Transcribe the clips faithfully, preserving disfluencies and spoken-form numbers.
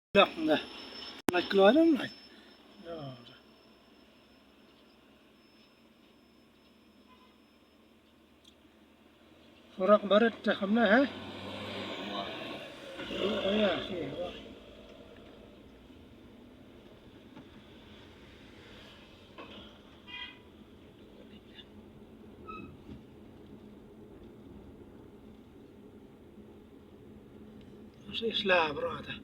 Dak dah. Ngai keluar dah, ngai. Surak barit dah kamna, ha? Oh ya, sih. Sih, sla bro dah.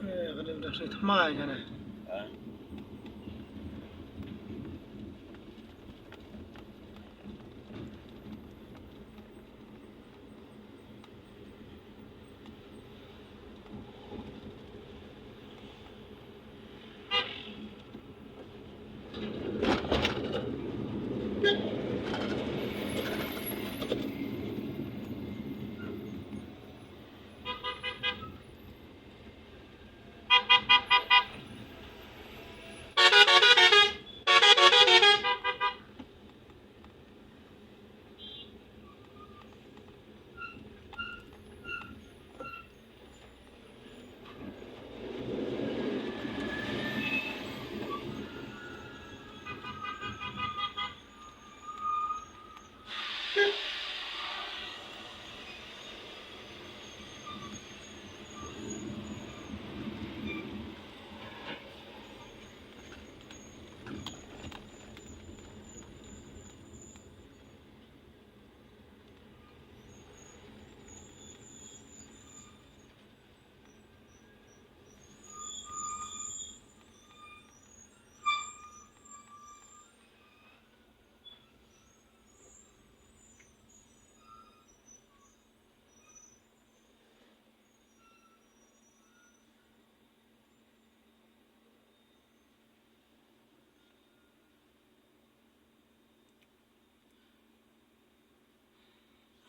Eh, kane dah sih tmai kane.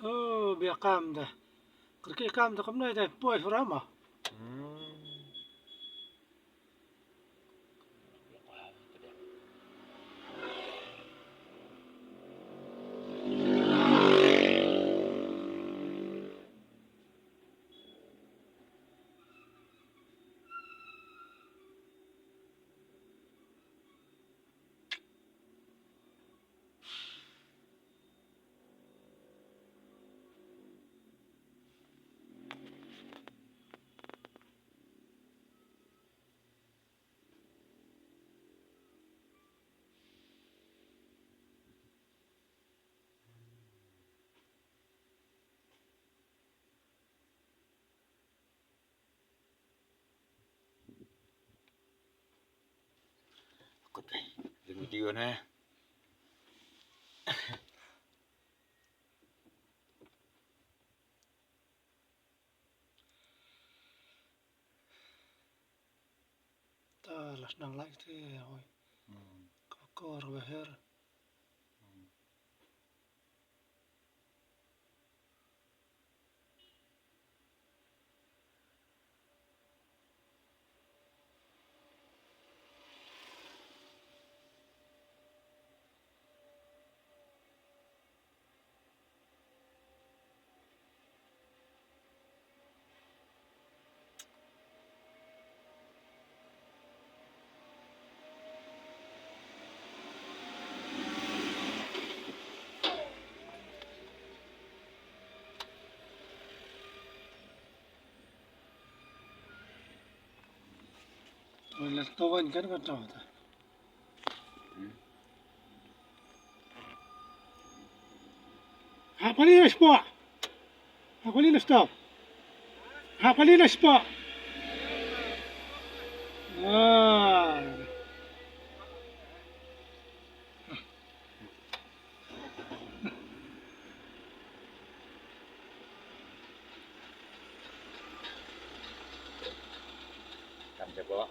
Oh, bia kam da. Kyrkieh kam da kumne da poi hura ma. Hmm. Kut ai, ring video na. Ta las nang lai te hoi. Hmm. Ka kor beher. Hmm. Oi, la to kan kan kan to ta. Ha, pali na spa. Ha, pali na stop. Ha, pali na spa. Ah. Kam jabo.